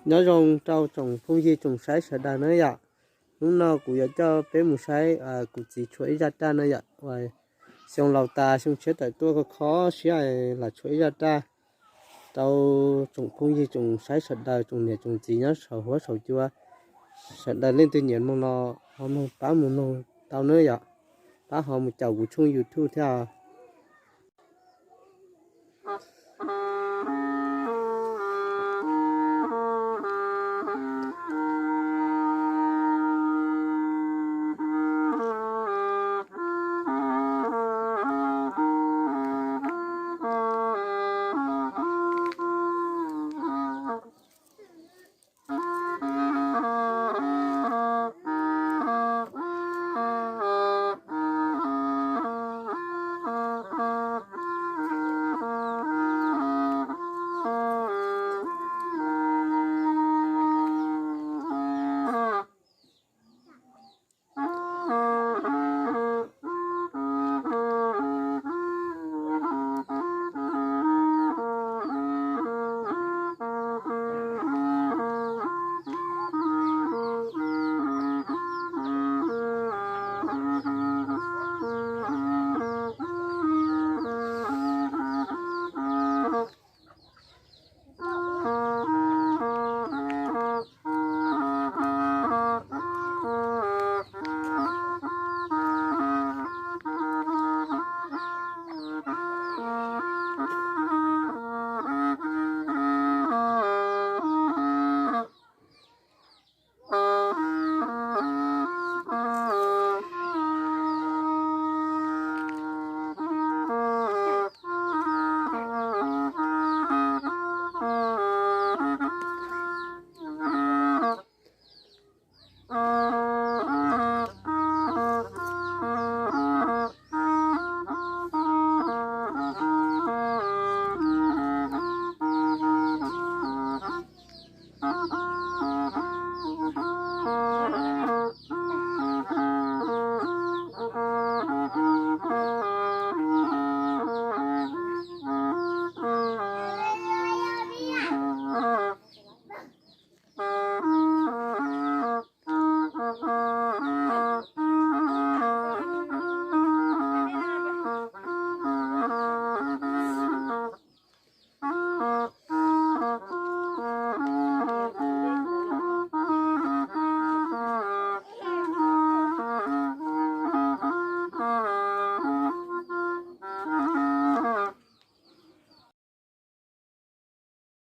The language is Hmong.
Nyob zoo rau tsoom phooj ywg tsoom saib sawv daws na yom. Hnub no kuv yuav coj peb mus saib kuv txiv tshuam ib zaj raj na yom. Xyoo laus tas xyoo tshiab tawm tuaj kho kho siab los tshuam ib zaj raj rau tsoom phooj ywg tsoom saib sawv daws, tsoom niam tsoom txiv nyob saum huab saum cua, sawv daws leej twg nyiam mloog los ho mloog, pab mus mloog tau na yom. Pab ho mus caum kuv tshooj YouTube thiab.